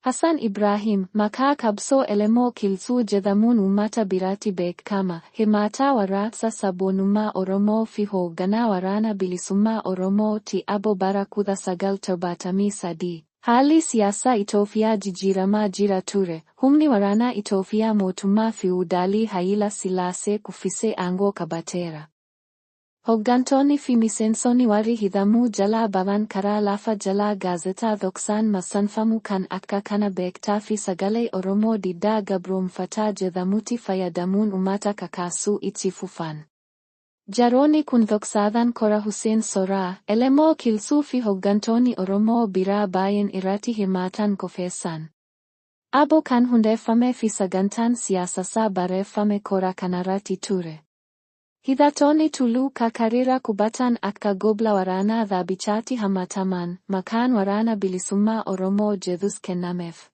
Hassan Ibrahim, maqaa qabsoo Elemoo Qilxuu jedhamuun uummata biratti beekama, hirmaataa warraaqsa sabboonummaa Oromoo fi hoogganaa Waraana Bilisummaa Oromoo ti abo bara 1973. Haalli siyaasaa Itoophiyaa jijjiiramaa jira ture. Humni waraanaa Itoophiyaa mootummaa fiwudaalii Hayila Sillaasee kuffisee aangoo qabateera. Hooggantoonni fi miseensonni warri hidhamuu jalaa bahan karaa lafa jalaa gaazexaa dhoksaan maxxanfamu kan akka kana beektaa fi sagalee Oromoo diddaa gabroomfataa jedhamutti fayyadamuun uummata kakaasuu itti fufan. Jaroonni kun dhoksaadhaan kora Hussein Soraa, Elemoo Qilxuu fi hooggantoonni Oromoo biraa baay'een irratti hirmaatan qopheessan. Abo kan hundeeffamee fi sagantaan siyaasasaa barreeffame kora kanarratti ture. Hidhattoonni Tulluu Kakariira qubatan akka gobla waraanaa dhaabichaatti hammataman, maqaan Waraana Bilisummaa Oromoo jedhus kennameef.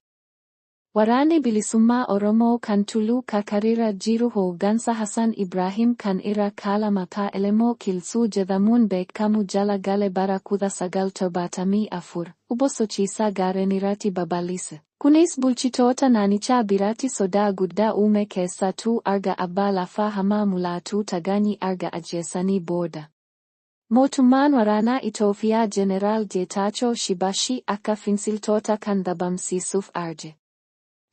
Waraanni Bilisummaa Oromoo kan Tulluu Kakariira jiru hooggansa Hassan Ibrahim kan irra kaala maqaa Elemoo Qilxuu jedhamuun beekamu jala gale bara 1974, UBO sochiisaa gaarrenirratti babal'ise. Kunis bulchitoota naannichaa biratti sodaa guddaa uume keessattuu erga abbaa lafaa hamaa Mulaatuu Tagaanyii erga ajjeesanii booda. Mootummaan waraanaa Itoophiyaa Jeneraal Geetaachoo Shibashii akka finciltoota kan dhabamsiisuuf arje.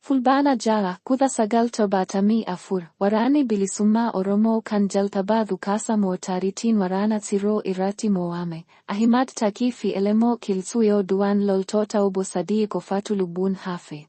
Fulbaana 6, 1974, Waraanni Bilisummaa Oromoo kan jalqabaa dhukaasa mootariitiin waraana Ciroo irratti mo'ame. Ahimad Taqii fi Elemoo Qilxuu yoo du'an loltoota obbo sadii qofatu lubbuun hafe.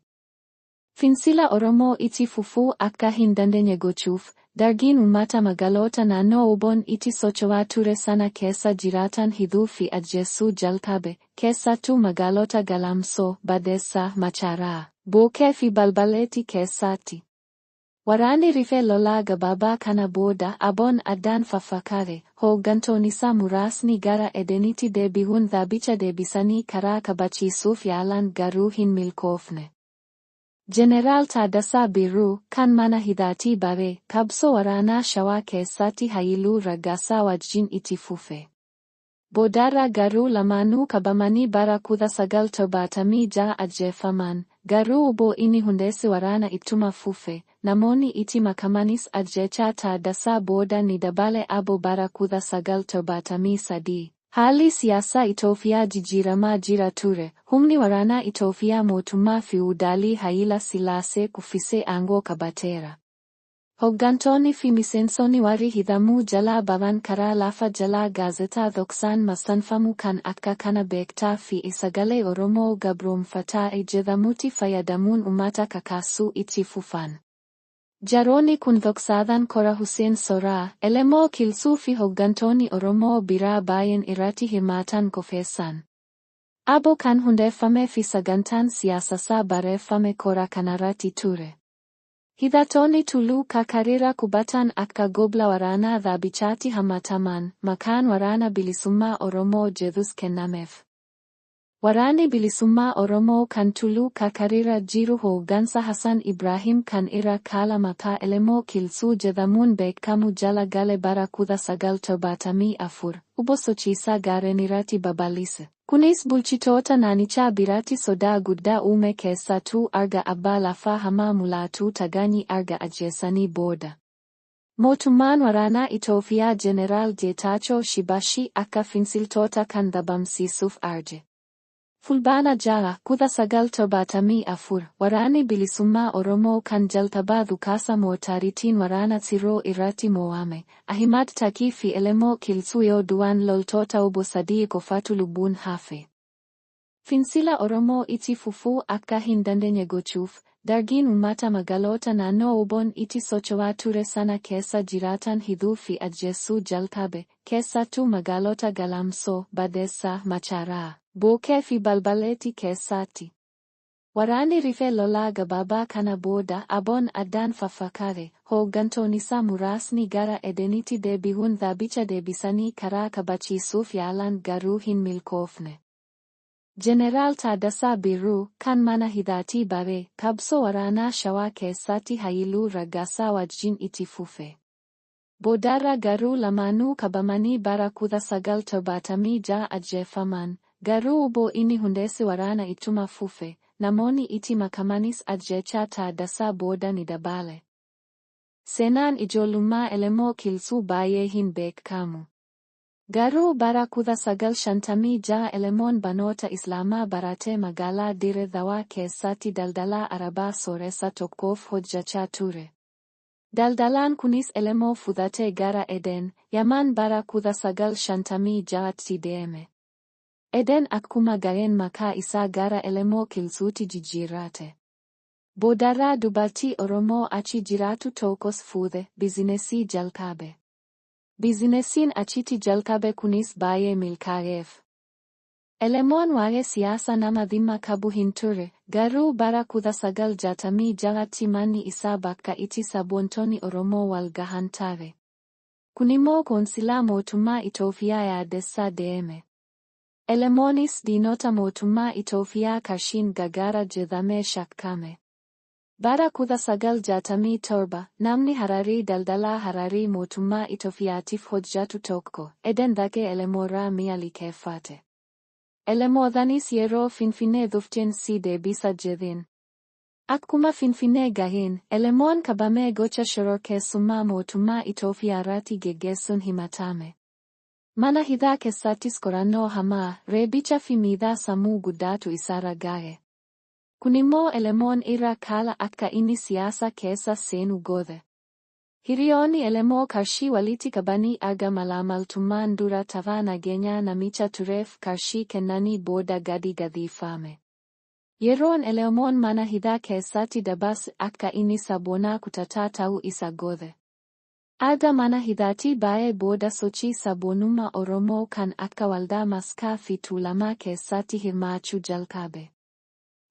Fincila Oromoo itti fufuu akka hin dandeenye gochuuf, Dargiin uummata magaalota naannoo Oboon itti socho'aa ture sana keessa jiraatan hidhuu fi ajjeesuu jalqabe, keessattuu magaalota Galamsoo, Baddeessaa, Macharaa, Bookee fi Balbaleetti keessatti. Waraanni riphee lolaa gabaabaa kana booda Aboon addaan faffaca'e, hooggantoonnisaa muraasni gara Edenitti deebi'uun dhaabicha deebisanii karaa kabachiisuuf yaalan garuu hin milkoofne. Jeneraal Taaddasaa Birruu, kan mana hidhaatii bare, qabsoo waraanaa Shawaa keessatti Hayiluu Raggaasaa wajjin itti fufe. Boodarra garuu lamaanuu qabamanii bara 1976 ajjeefaman, garuu UBO inni hundeesse waraana ittuma fufe, namoonni itti makamanis ajjeechaa Taaddasaa booda ni dabale abo bara 1973. Haalli siyaasaa Itoophiyaa jijjiiramaa jira ture. Humni waraanaa Itoophiyaa mootummaa fiwudaalii Hayila Sillaasee kuffisee aangoo qabateera. Hooggantoonni fi miseensonni warri hidhamuu jalaa bahan karaa lafa jalaa gaazexaa dhoksaan maxxanfamu kan akka kana beektaa fi sagalee Oromoo gabroomfataa jedhamutti fayyadamuun uummata kakaasuu itti fufan. Jaroonni kun dhoksaadhaan kora Hussein Soraa, Elemoo Qilxuu fi hooggantoonni Oromoo biraa baay'een irratti hirmaatan qopheessan. Abo kan hundeeffamee fi sagantaan siyaasasaa barreeffame kora kanarratti ture. Hidhattoonni Tulluu Kakariira qubatan akka gobla waraanaa dhaabichaatti hammataman, maqaan Waraana Bilisummaa Oromoo jedhus kennameef. Waraanni Bilisummaa Oromoo kan Tulluu Kakariira jiru hooggansa Hassan Ibrahim kan irra kaala maqaa Elemoo Qilxuu jedhamuun beekamu jala gale bara 1974, UBO sochiisaa gaarrenirratti babal'ise. Kunis bulchitoota naannichaa biratti sodaa guddaa uume keessattuu erga abbaa lafaa hamaa Mulaatuu Tagaanyii erga ajjeesanii booda. Mootummaan waraanaa Itoophiyaa Jeneraal Geetaachoo Shibashii akka finciltoota kan dhabamsiisuuf arje. Fulbaana 6, 1974, Waraanni Bilisummaa Oromoo kan jalqabaa dhukaasa mootariitiin waraana Ciroo irratti mo'ame. Ahimad Taqii fi Elemoo Qilxuu yoo du'an loltoota obbo sadii qofatu lubbuun hafe. Fincila Oromoo itti fufuu akka hin dandeenye gochuuf, Dargiin uummata magaalota naannoo Oboon itti socho'aa ture sana keessa jiraatan hidhuu fi ajjeesuu jalqabe, keessattuu magaalota Galamsoo, Baddeessaa, Macharaa, Bookee fi Balbaleetti keessatti. Waraanni riphee lolaa gabaabaa kana booda Aboon addaan faffaca'e, hooggantoonnisaa muraasni gara Edenitti deebi'uun dhaabicha deebisanii karaa kabachiisuuf yaalan garuu hin milkoofne. Jeneraal Taaddasaa Birruu, kan mana hidhaatii bare, qabsoo waraanaa Shawaa keessatti Hayiluu Raggaasaa wajjin itti fufe. Boodarra garuu lamaanuu qabamanii bara 1976 ajjeefaman, garuu UBO inni hundeesse waraana ittuma fufe, namoonni itti makamanis ajjeechaa Taaddasaa booda ni dabale. Seenaan ijoollummaa Elemoo Qilxuu baay'ee hin beekamu. Garuu bara 1956 Elemoon barnoota Islaamaa baratee magaalaa Dirre Dhawaa keessatti daldalaa Arabaa sooressa tokkoof hojjachaa ture. Daldalaan kunis Elemoo fudhatee gara Eden, Yaman bara 1956tti deeme. Eden akkuma ga'een maqaa isaa gara Elemoo Qilxuutti jijjiirrate. Boodarraa dubartii Oromoo achi jiraattu tokkos fuudhee bizinesii jalqabe. Bizinesiin achitti jalqabe kunis baay'ee milkaa'eef. Elemoon waa'ee siyaasaa nama dhimma qabu hin turre, garuu bara 1966tti manni isaa bakka itti sabboontonni Oromoo wal gahan ture. Kunimmoo qoonsilaa mootummaa Itoophiyaa yaaddessaa deeme. Elemoonis diinota mootummaa Itoophiyaa qarshiin gargaara jedhamee shakkame. Bara 1967 namni Hararii daldalaa Hararii mootummaa Itoophiyaatiif hojjatu tokko Eden dhaqee Elemoorraa mi'a liqeeffate. Elemoodhanis yeroo Finfinnee dhufteen si deebisa jedheen. Akkuma Finfinnee gaheen, Elemoon qabamee gocha shororkeessummaa mootummaa Itoophiyaarratti geggeessuun himatame. Mana hidhaa keessattis qorannoo hamaa, reebicha fi miidhaa sammuu guddaatu isarra gahe. Kunimmoo Elemoon irra caala akka inni siyaasa keessa seenu godhe. Hiriyoonni Elemoo qarshii walitti qabanii aga malaamaltummaan dura taa'aa nageenyaa namicha tureef qarshii kennanii booda gadi gadhiifame. Yeroon Elemoon mana hidhaa keessatti dabarse akka inni sabboonaa kutataa ta'u isa godhe. Erga mana hidhaatii ba'ee booda sochii sabboonummaa Oromoo kan akka waldaa Maccaa fi Tuulamaa keessatti hirmaachuu jalqabe.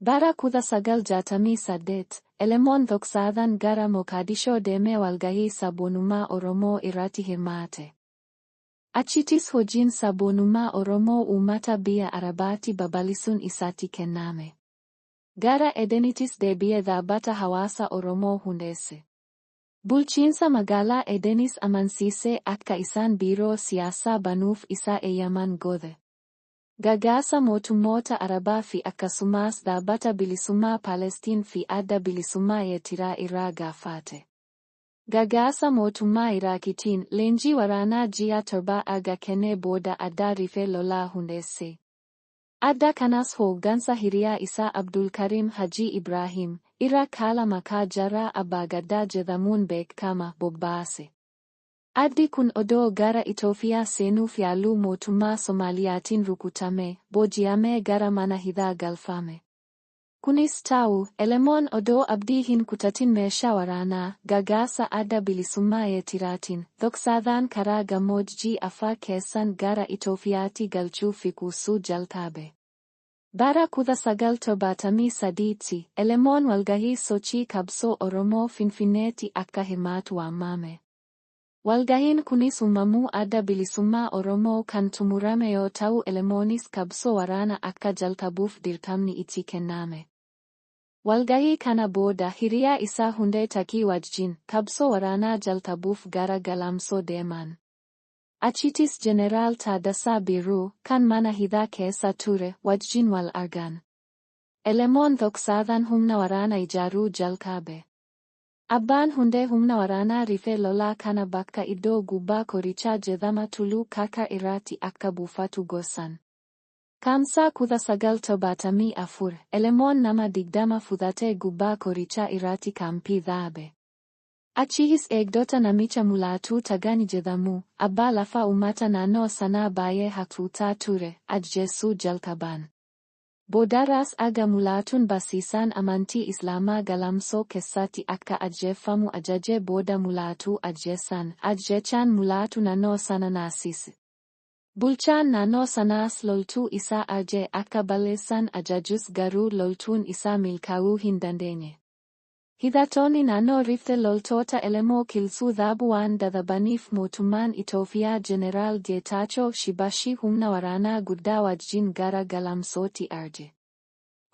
Bara 1968, Elemoon dhoksaadhaan gara Moqaadishoo deemee walgahii sabboonummaa Oromoo irratti hirmaate. Achittis hojiin sabboonummaa Oromoo uummata biyya Arabaatti babal'isuun isatti kenname. Gara Edenitis deebi'ee dhaabbata hawaasa Oromoo hundeesse. Bulchiinsa magaalaa Edenis amansiisee akka isaan biiroo siyaasaa banuuf isa eeyyaman godhe. Gargaarsa mootummoota Arabaa fi akkasumas dhaabbata bilisummaa Palestiin fi adda bilisummaa Eertiraa irraa gaafate. Gargaarsa mootummaa Iraakitiin leenjii waraanaa ji'a 7 erga kennee booda adda riphee lolaa hundeesse. Adda kanas hooggansa hiriyaa isaa Abdulkarim Hajii Ibrahim irra caala maqaa Jaarraa Abbaa Gadaa jedhamuun beekama bobbaase. Addi kun odoo gara Itoophiyaa seenuuf yaaluu mootummaa Soomaaliyaatiin rukutame, booji'amee gara mana hidhaa galfame. Kunis ta'u, Elemoon odoo abdii hin kutatin meeshaa waraanaa, gargaarsa adda bilisummaa Eertiraatiin, dhoksaadhaan karaa gammoojjii Affaar keessaan gara Itoophiyaatti galchuu fi kuusuu jalqabe. Bara 1973tti, Elemoon walgahii sochii qabsoo Oromoo Finfinneetti akka hirmaatu waamame. Walgahiin kunis uumamuu adda bilisummaa Oromoo kan xumurame yoo ta'u Elemoonis qabsoo waraanaa akka jalqabuuf dirqamni itti kenname. Walgahii kana booda hiriyaa isaa Hundee Takii wajjin qabsoo waraanaa jalqabuuf gara Galamsoo deeman. Achittis Jeneraal Taaddasaa Birruu kan mana hidhaa keessa ture wajjin wal argan. Elemoon dhoksaadhaan humna waraanaa ijaaruu jalqabe. Abbaan Hundee humna waraanaa riphee lolaa kana bakka iddoo Gubbaa Qorichaa jedhama Tulluu Kakaa irratti akka buufatu gorsan. Caamsaa 1974, Elemoon nama 20 fudhatee Gubbaa Qorichaa irratti kaampii dhaabe. Achihis eegdota namicha Mulaatuu Tagani jedhamu, abbaa lafaa uummata naannoo sanaa baay'ee hacuucaa ture, ajjeesuu jalqaban. Boodarras aga Mulaatuun barsiisaan amantii Islaamaa Galamsoo keessatti akka ajjeefamu ajajee booda Mulaatuu ajjeesan. Ajjeechaan Mulaatuu naannoo sana naasise. Bulchaan naannoo sanaas loltuu isaa argee akka balleessan ajajus garuu loltuun isaa milkaa'uu hin dandeenye. Hidhattoonni naannoo riphee loltoota Elemoo Qilxuu dhaabuu waan dadhabaniif mootummaan Itoophiyaa Jeneraal Geetaachoo Shibashii humna waraanaa guddaa wajjin gara Galamsootti erge.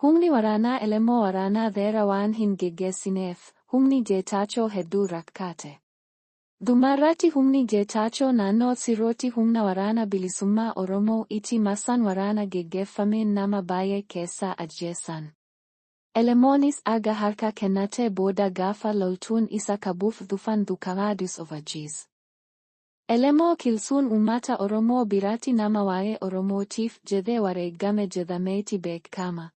Humni waraanaa Elemoo waraanaa dheeraa waan hin geggeessineef, humni Geetaachoo hedduu rakkate. Dhumarratti humni Geetaachoo naannoo Cirootti humna waraana bilisummaa Oromoo itti marsan waraana geggeeffameen nama baay'ee keessaa ajjeesan. Elemoonis erga harka kennatee booda gaafa loltuun isa qabuuf dhufan dhukaadhus of ajjeese. Elemoo Qilxuun uummata Oromoo biratti nama waa'ee Oromootiif jedhee wareegame jedhameeti beekama.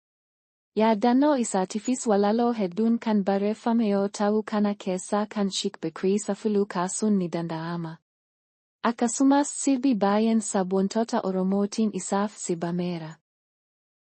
Yaadannoo isaatiifis walaloo hedduun kan barreeffame yoo ta'u kana keessaa kan Sheek Bekrii Safiluu kaasuun ni danda'ama. Akkasumas sirbi baay'een sabboontota Oromootiin isaaf sirbameera.